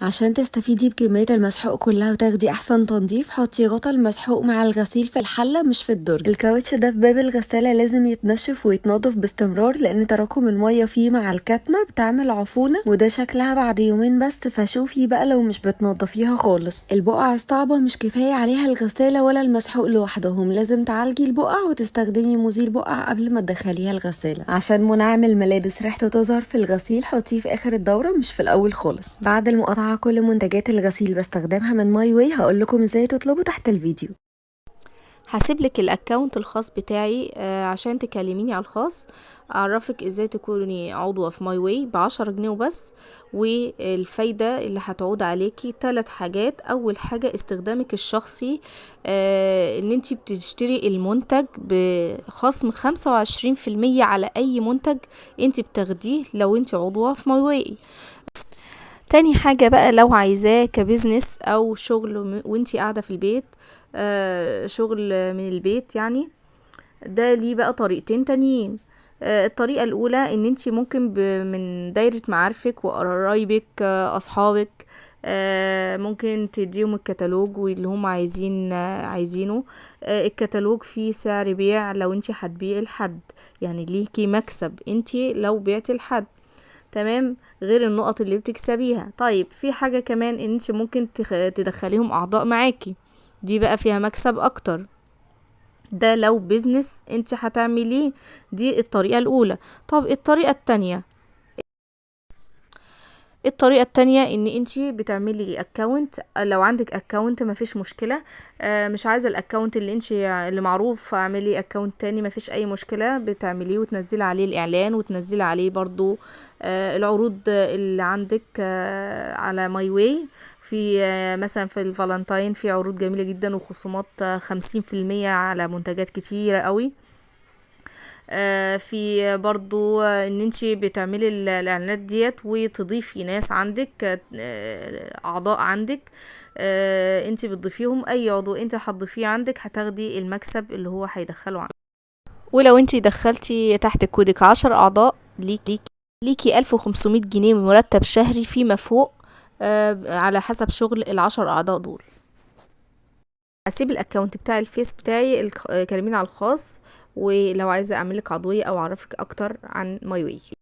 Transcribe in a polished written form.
عشان تستفيدي بكمية المسحوق كلها وتاخدي احسن تنظيف، حطي غطا المسحوق مع الغسيل في الحلة مش في الدرج. الكاوتش ده في باب الغسالة لازم يتنشف ويتنضف باستمرار، لان تراكم المية فيه مع الكتمة بتعمل عفونة، وده شكلها بعد يومين بس، فشوفي بقى لو مش بتنضفيها خالص. البقع الصعبة مش كفاية عليها الغسالة ولا المسحوق لوحدهم، لازم تعالجي البقع وتستخدمي مزيل بقع قبل ما تدخليها الغسالة. عشان منعم الملابس ريحته تظهر في الغسيل حطيه في اخر الدورة مش في الاول خالص. بعد المقاطعة كل منتجات الغسيل بستخدمها من ماي واي، هقول لكم ازاي تطلبوا تحت الفيديو. هسيب لك ال account الخاص بتاعي عشان تكلميني على الخاص، اعرفك ازاي تكوني عضوة في ماي واي ب10 جنيه وبس. والفايدة اللي هتعود عليكي 3 حاجات. اول حاجة استخدامك الشخصي، ان انتي بتشتري المنتج بخصم 25% على اي منتج انتي بتاخديه لو انتي عضوة في ماي واي. تاني حاجة بقى لو عايزاه ك business او شغل وانتي قاعدة في البيت، شغل من البيت يعني، ده ليه بقى طريقتين تانيين. الطريقة الاولى ان انتي ممكن من دايرة معارفك وقرايبك، اصحابك، ممكن تديهم الكتالوج واللي هم عايزينه. الكتالوج فيه سعر بيع لو انتي هتبيعي لحد، يعني ليكي مكسب انتي لو بعتي لحد، تمام، غير النقط اللي بتكسبيها. طيب في حاجة كمان ان انتي ممكن تدخليهم اعضاء معاكي، دي بقى فيها مكسب اكتر. ده لو business انت هتعمليه، دي الطريقة الاولى. طب الطريقة التانية، الطريقة التانية ان انتي بتعملي account. لو عندك account مفيش مشكلة، مش عايزة ال account اللي انتي اللي معروف، اعملي account تاني مفيش اي مشكلة، بتعمليه وتنزلي عليه الاعلان وتنزلي عليه برضو العروض اللي عندك على ماي واي. في مثلا في الفالنتاين في عروض جميلة جدا وخصومات 50% على منتجات كتيرة قوي. في برضو ان انتي بتعملي الاعلانات ديت وتضيفي ناس عندك، اعضاء عندك، انتي بتضيفيهم، اي عضو انتي هتضيفيه عندك هتاخدي المكسب اللي هو هيدخله عندك. ولو انتي دخلتي تحت كودك 10 اعضاء ليكي 1500 جنيه مرتب شهري فيما فوق، على حسب شغل ال10 اعضاء دول. هسيب ال account بتاع الفيس بتاعي، كلميني على الخاص، ولو عايزة اعملك عضوية او اعرفك اكتر عن ماي واي.